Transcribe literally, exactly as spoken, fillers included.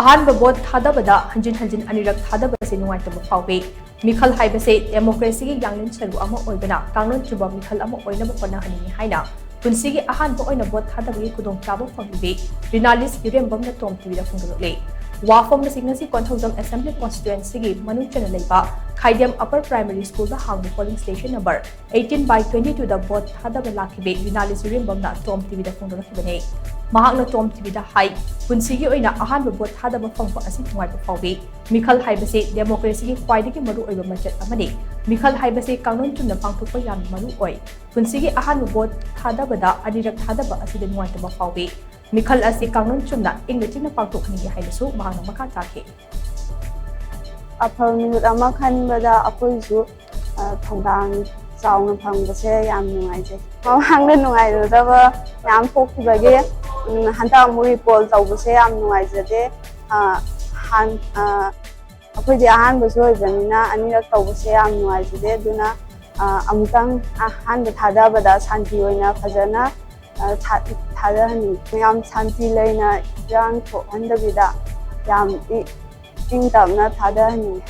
ꯑꯍꯥꯟꯕ ꯚꯣꯠ ꯊꯥꯗꯕꯗ ꯍꯟꯖꯤꯟ ꯍꯟꯖꯤꯟ ꯑꯅꯤꯔꯛ ꯊꯥꯗꯕꯁꯦ ꯅꯨꯡꯉꯥꯏꯇꯕ ꯐꯥꯎꯏ꯫ ꯃꯤꯈꯜ ꯍꯥꯏꯕꯁꯦ ꯗꯦꯃꯣꯀ꯭ꯔꯦꯁꯤꯒꯤ ꯌꯥꯡꯂꯦꯟ ꯁꯔꯨ ꯑꯃ ꯑꯣꯏꯕꯅ ꯀꯥꯡꯂꯣꯟ ꯆꯨꯝꯕ ꯃꯤꯈꯜ ꯑꯃ ꯑꯣꯏꯅꯕ ꯍꯣꯠꯅꯍꯟꯅꯤꯡꯏ ꯍꯥꯏꯅ ꯄꯨꯟꯁꯤꯒꯤ ꯑꯍꯥꯟꯕ ꯑꯣꯏꯅ ꯚꯣꯠ ꯊꯥꯗꯕꯒꯤ ꯈꯨꯗꯣꯡꯆꯥꯕ ꯐꯪꯂꯤꯕꯤ ꯔꯤꯅꯥꯂꯤꯁ ꯏꯔꯦꯝꯕꯝꯅ ꯇꯣꯝ ꯇꯤꯚꯤꯗ ꯐꯣꯡꯗꯣꯔꯛꯂꯤ꯫ ꯋꯥꯐꯝ ꯑꯁꯤ ꯉꯁꯤ ꯀꯣꯟꯊꯧꯖꯝ ꯑꯦꯁꯦꯝꯕ꯭ꯂꯤ ꯀꯣꯟꯁꯇꯤꯇ꯭ꯋꯦꯟꯁꯤꯒꯤ ꯃꯅꯨꯡ ꯆꯟꯅ ꯂꯩꯕ ꯈꯥꯏꯗꯦꯝ ꯑꯄꯔ ꯄ꯭ꯔꯥꯏꯃꯔꯤ ꯁ꯭ꯀꯨꯜꯗ ꯍꯥꯡꯕ polling station number eighteen by twenty two the vote ꯊꯥꯗꯕ ꯂꯥꯛꯈꯤꯕꯤ ꯔꯤꯅꯥꯂꯤꯁ ꯏꯔꯦꯝꯕꯝꯅ ꯇꯣꯝ ꯇꯤꯚꯤꯗ ꯐꯣꯡꯗꯣꯔꯛꯈꯤꯕꯅꯤ꯫ ꯃꯍꯥꯛꯅ ꯇꯣꯝ ꯇꯤꯚꯤꯗ ꯍꯥꯏ, ꯄꯨꯟꯁꯤꯒꯤ ꯑꯣꯏꯅ ꯑꯍꯥꯟꯕ ꯚꯣꯠ ꯊꯥꯗꯕ ꯐꯪꯕ ꯑꯁꯤ ꯅꯨꯡꯉꯥꯏꯕ ꯐꯥꯎꯏ꯫ ꯃꯤꯈꯜ ꯍꯥꯏꯕꯁꯤ ꯗꯦꯃꯣꯀ꯭ꯔꯦꯁꯤꯒꯤ ꯈ꯭ꯋꯥꯏꯗꯒꯤ ꯃꯔꯨꯑꯣꯏꯕ ꯃꯆꯠ ꯑꯃꯅꯤ꯫ ꯃꯤꯈꯜ ꯍꯥꯏꯕꯁꯤ ꯀꯥꯡꯂꯣꯟ ꯆꯨꯝꯅ ꯄꯥꯡꯊꯣꯛꯄ ꯌꯥꯝꯅ ꯃꯔꯨ ꯑꯣꯏ꯫ ꯄꯨꯟꯁꯤꯒꯤ ꯑꯍꯥꯟꯕ ꯚꯣꯠ ꯊꯥꯗꯕꯗ ꯑꯅꯤꯔꯛ ꯊꯥꯗꯕ ꯑꯁꯤꯗ ꯅꯨꯡꯉꯥꯏꯇꯕ ꯐꯥꯎꯏ꯫ ꯃꯤꯈꯜ ꯑꯁꯤ ꯀꯥꯡꯂꯣꯟ ꯆꯨꯝꯅ ꯏꯪꯅ ꯆꯤꯛꯅ ꯄꯥꯡꯊꯣꯛꯍꯟꯅꯤꯡꯏ ꯍꯥꯏꯅꯁꯨ ꯃꯍꯥꯛꯅ ꯃꯈꯥ ꯇꯥꯈꯤ꯫ ꯑꯐꯕ ꯃꯤꯍꯨꯠ ꯑꯃ ꯈꯟꯕꯗ ꯑꯩꯈꯣꯏꯁꯨ, ꯑ, ꯊꯧꯗꯥꯡ ꯆꯥꯎꯅ ꯐꯪꯕꯁꯦ ꯌꯥꯝ ꯅꯨꯡꯉꯥꯏꯖꯩ꯫ ꯃꯃꯥꯡꯗ ꯅꯨꯡꯉꯥꯏꯔꯨꯗꯕ ꯃꯌꯥꯝ ꯊꯣꯛꯈꯤꯕꯒꯤ, ꯎꯝ, ꯍꯟꯗꯛ ꯑꯃꯨꯛ ꯔꯤꯄꯣꯜ ꯇꯧꯕꯁꯦ ꯌꯥꯝ ꯅꯨꯡꯉꯥꯏꯖꯗꯦ꯫ ꯑ, ꯍꯥꯟ-, ꯑ, ꯑꯩꯈꯣꯏꯗꯤ ꯑꯍꯥꯟꯕꯁꯨ ꯑꯣꯏꯕꯅꯤꯅ ꯑꯅꯤꯔꯛ ꯇꯧꯕꯁꯦ ꯌꯥꯝ ꯅꯨꯡꯉꯥꯏꯖꯗꯦ꯫ ꯑꯗꯨꯅ, ꯑ, ꯑꯃꯨꯛꯇꯪ ꯑꯍꯥꯟꯕ ꯊꯥꯗꯕꯗ ꯁꯥꯟꯇꯤ ꯑꯣꯏꯅ ꯐꯖꯅ, ꯑ, ꯊꯥ-, ꯊꯥꯗꯍꯟꯅꯤꯡꯉꯤ꯫ ꯌꯥꯝ ꯁꯥꯟꯇꯤ ꯂꯩꯅ ꯏꯔꯥꯡ ꯊꯣꯛꯍꯟꯗꯕꯤꯗ ꯌꯥꯝ ꯏ-, ꯏꯪ ꯇꯞꯅ ꯊꯥꯗꯍꯟꯅꯤꯡꯉꯤ꯫